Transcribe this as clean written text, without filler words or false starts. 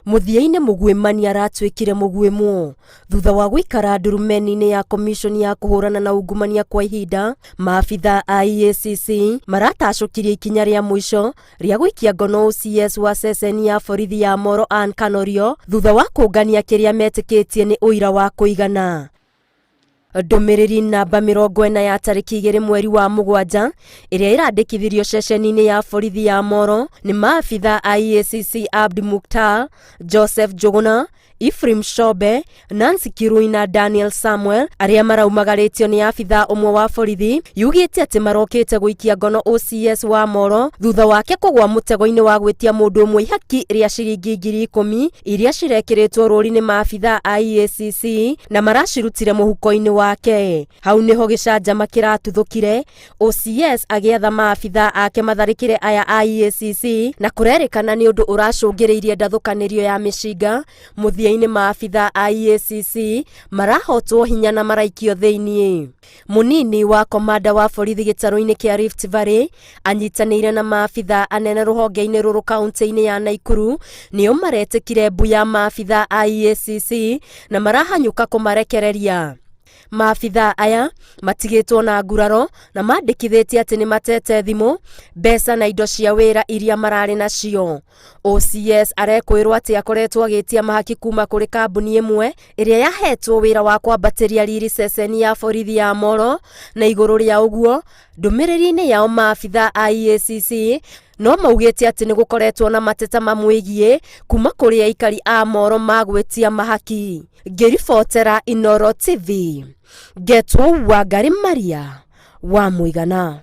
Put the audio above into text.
Mũthia-inĩ mũguĩmani aratuĩkire mũguĩmwo thutha wa gũikara ndurumeni-inĩ ya komiconi ya kũhũrana na ungumania kwa ihinda. Maabitha a EACC maratacũkirie ikinya rĩa mũico rĩa gũikia ngono OCS wa ceceni ya borithi ya Moro Ann Kanorio thutha wa kũngania kĩrĩa metĩkĩtie nĩ ũira wa kũigana. Ndũmĩrĩri namba 40 ya tarĩki 2 mweri wa 7 ĩrĩa ĩrandĩkithirio ceceni-inĩ ya borithi ya Moro nĩ maabitha a EACC Abdi Mukhtar, Joseph Njuguna, Ephraim Shobe, Nancy Kirui na Daniel Samuel arĩa maraumagarĩtio nĩ abitha ũmwe wa borithi yugĩte atĩ marokĩte gũikia ngono OCS wa Moro thutha wake kũgwa mũtego-inĩ wa gwĩtia mũndũ ũmwe ihaki rĩa ciringi 10,000 iria cirekĩrĩtwo rũri nĩ maabitha a EACC na maracirutire mũhuko-inĩ wake. Hau nĩho gĩcanjama kĩratuthũkire, OCS agĩatha maabitha ake matharĩkĩre aya a EACC na kũrerĩkana nĩ ũndũ ũracũngĩrĩirie ndathũkanĩrio ya mĩcinga. Mũthia-inĩ maabitha a EACC marahotwo hinya na maraikio thĩiniĩ. Mũnini wa komanda wa borithi gĩtarũ-inĩ kĩa Rift Valley anyitanĩire na maabitha anene rũhonge-inĩ rũrũ kaunti-inĩ ya Naikuru nĩo maretĩkire mbu ya maabitha a EACC na marahanyũka kũmarekereria. Maabitha aya matigĩtwo na nguraro na mandĩkithĩtie atĩ nĩ matete thimũ, mbeca na indo cia wĩra iria mararĩ nacio. OCS arekwĩrwo atĩ akoretwo agĩtia mahaki kuma kũrĩ kambuni ĩmwe ĩrĩa yahetwo wĩra wa kwambatĩria riri ceceni ya borithi ya Moro, na igũrũ rĩa ũguo ndũmĩrĩri-inĩ yao maabitha a EACC no maugĩte atĩ nĩ gũkoretwo na mateta mamwĩgiĩ kuma kũrĩ aikari a Moro magwĩtia mahaki. Ngĩribotera Inooro TV, ngetwo Wangari Maria wa Mũigana.